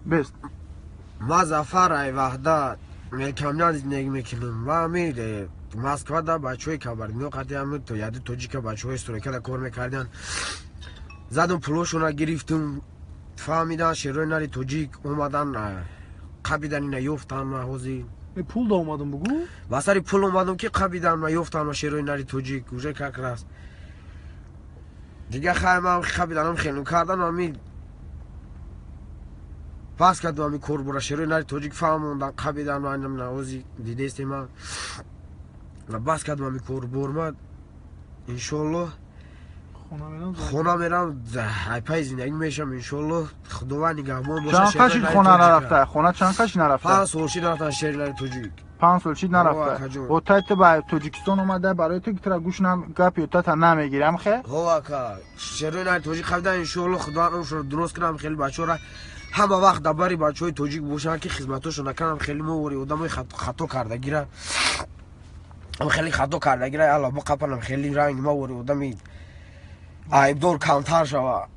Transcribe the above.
Бест. Ма Зафар ай Ваҳдат, Мелкамян зиндагӣ мекунам. Ма ами Москвада бачаҳои кабардино қати ами яди тоҷика бачаҳои стройкада кор мекарданд. Задам, пулошона гирифтум. Фаҳмидан, шерои нари тоҷик омадан, қабидан, ина ёфтан. Ма ҳозир Пул да омадам, бугӯ. Ба сари пул омадам, ки қабидан ма, ёфтан ма шерои нари тоҷик. Уже как раз дига хай ман қабиданам, хелу кардан, ами пас кардам ами корбора. Шерои нари тоҷик фаҳмондан, қабидан ма, ҳози дидестем. Ма бас кардам ами корбор. Ма, иншоллоҳ, хона мерам, айпаи зиндагӣ мешам, иншоллоҳ, Худованд нигаҳбон. Боша. Чанд қашид хона нарафта? Хона чанд қашид нарафта? 5 сол шид нарафтан шери тоҷик. 5 сол шид нарафта. Отай ту ба Тоҷикистон омада, барои ту тра гӯш гап ётата намегирам, хе. Ҳо, ака, шерои нари тоҷик қабидан, иншоллоҳ, Худованд умшро дуруст кунам. Хеле бачаҳора ҳама вақт дар бари бачаҳои тоҷик бошанд, ки хизматошо накунам. Хеле мовори одамои хато кардагира, хеле хато кардагира, алло, боқапанам. Хеле ранг мовори одами айбдор камтар шава.